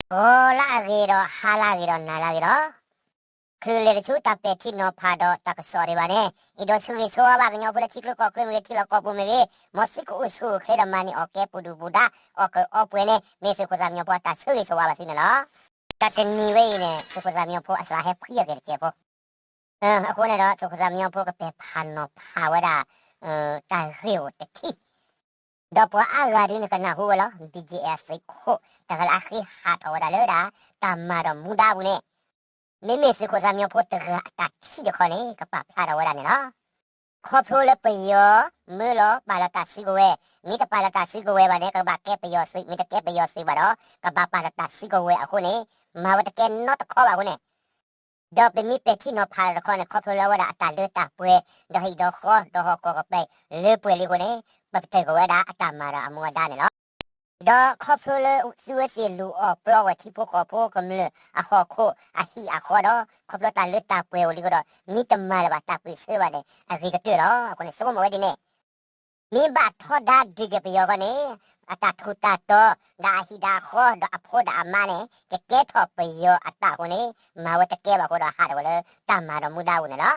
ဂီၤလၢအဂ့ၤဒီးဟါလၢအဂ့ၤဒီးနၤလၢအဂ့ၤဒီး ချုးလဲၤတဆူတၢ်ပဲာ်ထံနီၤဖးဒီးတၢ်ကစီၣ်ဒံးဘၣ်န့ၣ် အဲၣ်ဒိးဆၢဂ့ၤဆၢဝါဘၣ်ကညီဖိလၢထံချၢကီၢ်ချၢမ့ၢ်ဂ့ၤ ထံလီၢ်ကီၢ်ပူၤမ့ၢ်ဂ့ၤ, မ်သုကအိၣ်ဆူၣ်အိၣ်ချ့ဒီးမၤန့ၢ်အီၣ်ကဲပူၤဒုၣ်ပူၤဒါ အီၣ်ကၢအီပှဲၤန့ၣ် မ့ၢ်သုးခိၣ်သၣ်မံညီၤဖိအတၢ်ဆၢဂ့ၤဆၢဝါဘၣ်သုန့ၣ်လီၤ. တၢ်တနံၤဝဲအံၤန့ၣ် သုးခိၣ်သၣ်မံညီၤဖိအသးဟဲဖှံအီၤက့ၤတစဲးဖိ အဃိန့ၣ်ဒီး သုးခိၣ်သၣ်မံညီၤဖိကပဲာ်ဖးနီၤဖးဝဲဒၣ် တၢ်ဂ့ၢ်အိၣ်တထံၣ် ဒီးပှၤအါဂၤဒုန့ၣ်ကနၢ်ဟူဝဲလီၤ. ဘံၣ်ကၠံၣ်အဲၣ်သုးခိၣ် တဂၤလၢအဃ့ဟးထီၣ်ဝဲဒၣ်လၢဒၣ် တၢ်မၤဒီးမူဒါအပူၤန့ၣ် မ့မ့ၢ်သုးခိၣ်သၣ်မံညီၤဖိတဂၤအတၢ်ထံၣ်တခီန့ၣ် ကပာ်ဖျါထီၣ်ဝဲဒၣ်န့ၣ်လီၤ. ခီဖျိလၢပယီၤမၢလီၤပာ်လီၤတၢ်စုကဝဲၤ, မ့ၢ်တပာ်လီၤတၢ်စုကဝဲၤဘၣ်န့ၣ် ကဘၣ်ကဲပယီၤသုး, မ့ၢ်တကဲပယီၤသုးဘၣ်ဒီး ကဘၣ်ပာ်လီၤတၢ်စုကဝဲၤအဃိန့ၣ် မၤဝဲတကဲနီတခီဘၣ်အဃိန့ၣ် ဒီးပမ့ၢ်ပဲာ်ထံနီၤဖးတခီန့ၣ် ခီဖျိလၢဝဲဒၣ်အတၢ်လၢတၢ်ပှဲၤ ဒီးဟံၣ်ဒီးဃီ ဒီးဟီၣ်ခိၣ်ကပၤလၢပှဲၤလံအဃိန့ၣ် ပပတုာ်ကွံာ်ဝဲဒၣ်အတၢ်မၤဒီးအမူအဒါန့ၣ်လီၤ. ဒီးခီဖျိလၢသုဝဲသ့ၣ်လူၤအီၣ်ပျီဝဲထံဖိကီၢ်ဖိကမျၢၢ်အဟီၣ်ခိၣ်အဟံၣ်အဃီဒီး ခီဖျိတၢ်လၢတၢ်ပှဲၤအိၣ်လံအဃိဒီး မ့ၢ်တမၤလၢၤဘၣ်တၢ်ပၢၢ်ဆၢဘၣ်န့ၣ် အဂ့ၤကတၢၢ်လီၤ. အဃိန့ၣ် ဆိကမိၣ်ဝဲဒ်န့ၣ် မ့ၢ်ဘၣ်ထီဒါဒုးက့ၤပယီၤအဃိန့ၣ် အတၢ်ထူးတၢ်တီၤ ဒီးအဟံၣ်ဒီးအဃီ ဒီးအဖိဒီးအမါန့ၣ် ကကဲထီၣ်ပယီၤအတၢ်အဃိန့ၣ် မၤဝဲတကဲဘၣ်အဃိဒီး ဟးထီၣ်ဝဲလၢတၢ်မၤဒီးမူဒါအပူၤန့ၣ်လီၤ.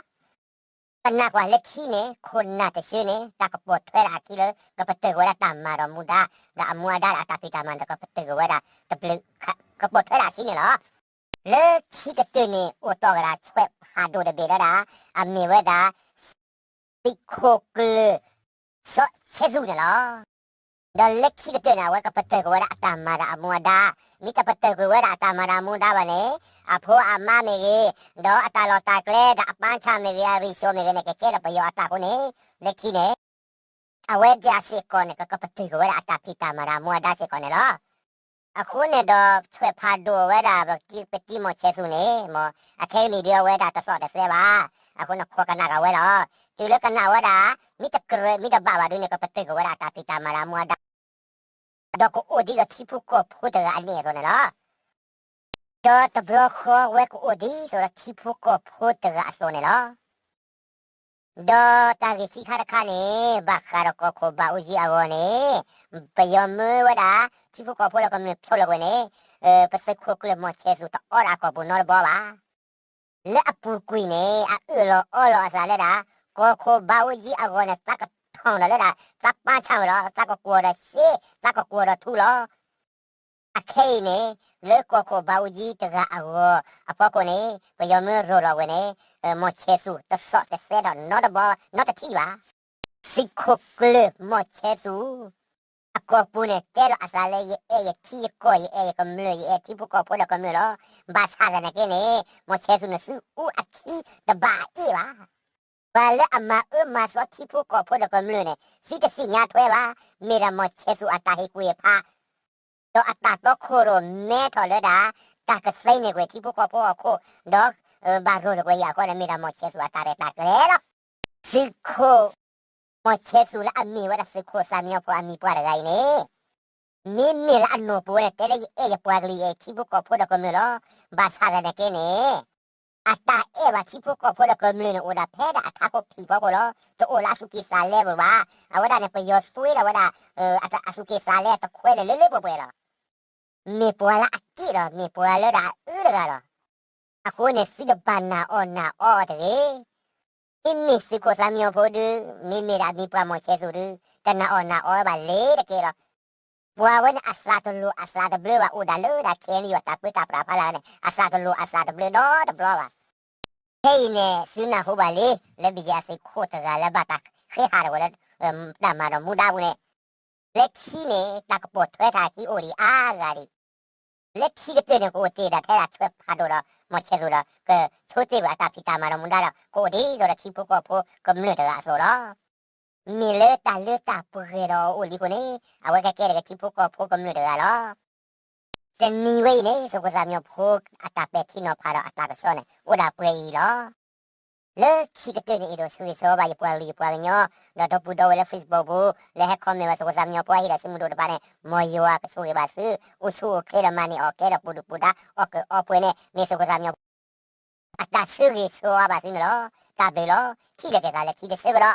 ကနၣ်ကွၢ်လၢခံန့ၣ် ခိၣ်နၢ်တဆၢန့ၣ် တၢ်ကပိာ်ထွဲဒၣ်အခံလၢ ကပတုာ်ကွံာ်ဝဲဒၣ်တၢ်မၤဒီးမူဒါ ဒီးအမူအဒါဒီးအတၢ်ဖံးတၢ်မၤဒီး ကပတုာ်ကွံာ်ဝဲဒၣ်တဘျုး ကပိာ်ထွဲဒၣ်အခံန့ၣ်လီၤ. လၢခံကတၢၢ်န့ၣ် အိၣ်တီၢ်ကဒီးဆွဲးဖးဒိၣ်တဘ့ၣ်လၢဒၣ် အမ့ၢ်ဝဲဒၣ် သုးခိၣ်ကျၢၢ် စီၤဆဲးသူၣ်န့ၣ်လီၤ. ဒီးလၢခံကတၢၢ်န့ၣ် အဝဲကပတုာ်ကွံာ်ဝဲဒၣ်အတၢ်မၤဒီးအမူအဒါ, မ့ၢ်တပတုာ်ကွံာ်ဝဲဒၣ်အတၢ်မၤဒီးအမူအဒါဘၣ်န့ၣ် အဖိအမါမ့ၢ်ဂ့ၤ, ဒီးအတၢ်လီၢ်တၢ်ကျဲဒီးအပၢ်ဆၣ်မ့ၢ်ဂ့ၤ အရံၣ်ၡိမ့ၢ်ဂ့ၤန့ၣ် ကကဲထီၣ်ပယီၤအတၢ်အဃိန့ၣ် လၢခံန့ၣ် အဝဲဒၣ်စ့ၢ်ကီးန့ၣ် ကကပတုာ်ကွံာ်ဝဲဒၣ်အတၢ်ဖံးတၢ်မၤဒီးအမူအဒါစ့ၢ်ကီးန့ၣ်လီၤ. အဃိန့ၣ်ဒီး ဆွဲးဖးဒိၣ်ဝဲဒၣ် ပတံၤမီၤဆဲးသူၣ်န့ၣ် မ့ၢ်အခဲအံၤန့ၣ်ဒုးအဝဲဒၣ်တသီၣ်တသဲဘၣ်, အဃိန့ၣ်ခိးကနၣ်က့ၤဝဲလီၤ. တုၤလၢကနၣ်ဝဲဒၣ် မ့ၢ်တကြၢးမ့ၢ်တဘၣ်ဘၣ်ဒုးန့ၣ် ကပတုာ်ကွံာ်ဝဲဒၣ်အတၢ်ဖံးတၢ်မၤဒီးအမူအဒါ ဒီးကအိၣ်ဒ်သိးထံဖိကီၢ်ဖိတဂၤအန့ၣ်အသိးန့ၣ်လီၤ. ဒီးတဘျီဃီဝဲကအိၣ်ဒ်သိးဒီးထံဖိကီၢ်ဖိတဂၤအသိးန့ၣ်လီၤ. ဒီးတၢ်ဂ့ၢ်ခံခါတခါန့ၣ် ဘၣ်ဃးဒီးကီၢ်ခိၣ်ဘၣ်အူကၠံအဂီၢ်န့ၣ် ပယီၤမၢဝဲဒၣ် ထံဖိကီၢ်ဖိဒီးကမျၢၢ်ဖျိးလီၤကွံာ်န့ၣ် ပသုးခိၣ်ကျၢၢ်မီၤဆဲးသူၣ်တအီဒၣ်အကီၢ်ပူၤနီတဘျီဘၣ်. လၢအပူၤကွံာ်န့ၣ် အအၢၣ်လီၤအီလီၤအသးလၢဒၣ် ကီၢ်ခိၣ်ဘၣ်အူကၠံအဂီၢ်န့ၣ် သးကထီၣ်ဒီးလၢဒၣ် သးပၢ်ဆၣ်ဝဲလီၤ, သးကကွီၤဒီးစ့, သးကကွီၤဒီးထူလီၤ. အခဲအံၤန့ၣ် လၢကီၢ်ခိၣ်ဘၣ်အူကၠံတဂၤအဂီၢ်အဖီခိၣ်န့ၣ် ပယီၤမၢရိၢ်လီၤဝဲန့ၣ် မီၤဆဲးသူၣ်တသီၣ်တသဲဒီးနီတဘျီ နီတထံၣ်ဘၣ်. သုးခိၣ်ကျၢၢ်မီၤဆဲးသူၣ် အကီၢ်ပူၤန့ၣ် တဲလီၤအသးလၢ ယအဲၣ်ယထံယကီၢ် ယအဲၣ်ယကမျၢၢ် ယအဲၣ်ထံဖိကီၢ်ဖိဒီးကမျၢၢ်လီၤ. ဘၣ်ဆၣ်သနာ်က့န့ၣ် မီၤဆဲးသူၣ်န့ၣ် သုအူအခံတဘၣ်အအ့ၣ်ဘၣ်. ပှၤလၢအမၤအၢမၤသီထံဖိကီၢ်ဖိဒီးကမျၢၢ်န့ၣ် သုတသ့ၣ်ညါထွဲဘၣ်. မ့ၢ်ဒၣ်မီၤဆဲးသူၣ်အတၢ်ဟ့ၣ်ကွံာ်ဖး ဒီးအတၢ်တီခိၣ်ရိၣ်မဲထီၣ်လၢဒၣ် တၢ်ကသ့န့ၢ်ကွံာ်ထံဖိကီၢ်ဖိအခိၣ် ဒီး ဘၣ်ရိၢ်လီၤကွံာ်အံၤအဃိန့ၣ် မ့ၢ်ဒၣ်မီၤဆဲးသူၣ်အတၢ်ရဲၣ်တၢ်ကျဲၤလီၤ. သုးခိၣ် မီၤဆဲးသူၣ်လၢအမ့ၢ်ဝဲဒၣ်သုးခိၣ်သၣ်မံညီၤဖိအမံၤပှၢ်တဂၤအံၤန့ၣ် မ့မ့ၢ်လၢအနီၢ်ပူၤဝဲန့ၣ် တဲလၢယအဲၣ်ယပှၤကလုာ် ယအဲၣ်ထံဖိကီၢ်ဖိဒီးကမျၢၢ်လီၤ. ဘၣ်ဆၣ်သနာ်က့န့ၣ် အတၢ်အဲၣ်ဘၣ်ထံဖိကီၢ်ဖိဒီးကမျၢၢ်န့ၣ် အိၣ်ဒၣ်ဖဲဒၣ်အထးခိၣ်ဖံးဖီခိၣ်လီၤ. တအိၣ်လၢအသူၣ်ကံၢ်သးလဲပူၤဘၣ်. အဝဲဒၣ်န့ၣ် ပယီၤသွ့ထီၣ်ဝဲဒၣ် အသူၣ်ကံၢ်သးလဲတခွဲန့ၣ်လၢလၢပှဲၤပှဲၤလီၤ. မ့ၢ်ပှၤလၢအက့ၣ်ဒီး မ့ၢ်ပှၤလၢဒၣ်အအၢတဂၤလီၤ. အဃိန့ၣ် သုတဘၣ်နာ်အီၣ်နာ်အီအီၤတဂ့ၤ. မ့မ့ၢ်သုးခိၣ်သၣ်မံညီၤဖိဒုး မ့မ့ၢ်ဒၣ်မံၤပှၢ်မီၤဆဲးသူၣ်ဒုး တနာ်အီၣ်နာ်အီဘၣ်လၢတက့ၢ်လီၤ. ပှၤဝဲန့ၣ်အသးတလိၤအသးတဘျၢဘၣ် အိၣ်ဒၣ်လၢဒၣ် ခဲအံၤ တၢ်ပၢတၢ်ပြးဖးလၢ်န့ၣ် အသးတလိၤအသးတဘျၢဒီတဘျီဘၣ်. ခဲအံၤန့ၣ် သုနၢ်ဟူဘၣ်လံ လၢဘံၣ်ယၣ်သုးခိၣ်တဂၤလၢဘၣ်တၢ်ဃ့ဟးထီၣ်ဝဲလၢ တၢ်မၤဒီးမူဒါပူၤန့ၣ် လၢခံန့ၣ် တၢ်ကပိာ်ထွဲထီၣ်အခံအိၣ်ဒံးအါဂၤဒံး. လၢခံကတၢၢ်န့ၣ် ကအိၣ်တ့ၢ်ဒၣ်ထဲဒၣ်ဆွဲးဖးဒိၣ်ဒီး မီၤဆဲးသူၣ်ဒီး ကဆိကမိၣ်အတၢ်ဖံးတၢ်မၤဒီးမူဒါဒီး ကအိၣ်ဒ်သိးဒီးထံဖိကီၢ်ဖိကမျၢၢ်တဂၤအသိးလီၤ. မ့ၢ်လၢတၢ်လၢတၢ်ပှဲၤဒီးအအိၣ်လံအဃိန့ၣ် အဝဲကကဲထီၣ်က့ၤထံဖိကီၢ်ဖိကမျၢၢ်တဂၤလီၤ. တနံၤဝဲအံၤန့ၣ် သုးခိၣ်သၣ်မံညီၤဖိအတၢ်ပဲာ်ထံနီၤဖးဒီးအတၢ်ကစီၣ်န့ၣ် အိၣ်ဒၣ်ပှဲၤအံၤလီၤ. လၢခံကတၢၢ်န့ၣ် အဲၣ်ဒိးဆၢဂ့ၤဆၢဝါဘၣ်ယပှၤကလုာ်ယပှၤကညီ ဒီးဒီပုၢ်ဒီဝဲၢ်လၢ Facebook ပူၤ လၢဟဲ comment ဝဲသုးခိၣ်သၣ်မံညီၤဖိအဟံၣ်ဒီးစုမုၢ်ဒိၣ်တဖၣ်န့ၣ် မ်ယွၤကဆိၣ်ဂ့ၤဘၣ်သု အိၣ်ဆူၣ်အိၣ်ချ့ဒီးမၤန့ၢ်အီၣ်ကဲဒီးပူၤဒုၣ်ပူၤဒါ အီၣ်ကၢအီပှဲၤန့ၣ် မ့ၢ်သုးခိၣ်သၣ်မံညီၤဖိ အတၢ်ဆၢဂ့ၤဆၢဝါဘၣ်သုန့ၣ်လီၤ. တၢ်ဘျုးလီၤ. ထံၣ်လိာ်က့ၤသးလၢခံတဆၢကဒီး.